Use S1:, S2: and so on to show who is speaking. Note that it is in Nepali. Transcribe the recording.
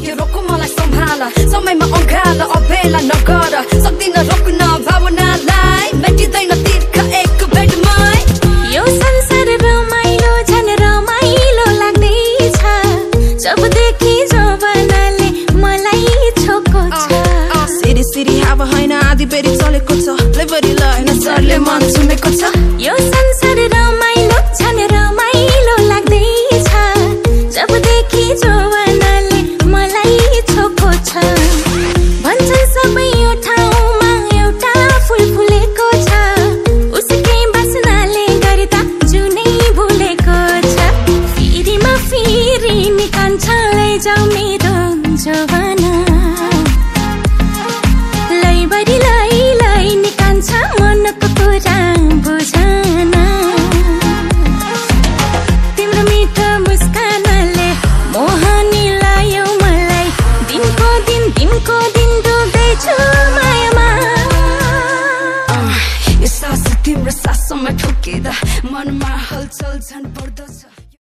S1: यो रोको मलाई सम्हाल समयमा अँगाल अबेला नगर सक्दिन रोक्न भावनालाई मेटिँदैन तिर्ख एक बेडमै
S2: यो संसार रमाइलो झन् रमाइलो लाग्दैछ जबदेखि जवानाले मलाई छोको छ
S3: सिरी सिरी हावा हैन आधी बेरी चलेको छ लेबरी लैन सरले मन छुमेको छ
S2: यो संसार रमाइलो झन् रमाइलो लाग्दैछ जबदेखि जवानाले मलाई छोको छ भन्छन् सबै यो ठाउँमा एउटा फुल फुलेको छ उसकै बासनाले गर्दा जुनै भुलेको छ फेरिमा फेरि निकान्छ लैजाऊ मेरो जवाना लैबरी लै निकान्छ मनको कुरा बुझान तिम्रो मिठो मुस्कानले मोहनी लायो मलाई दिनको दिन डुब्दैछु मायामा
S1: यो सास तिम्रो सासमा ठोकिँदा मनमा हलचल झन् बढ्दछ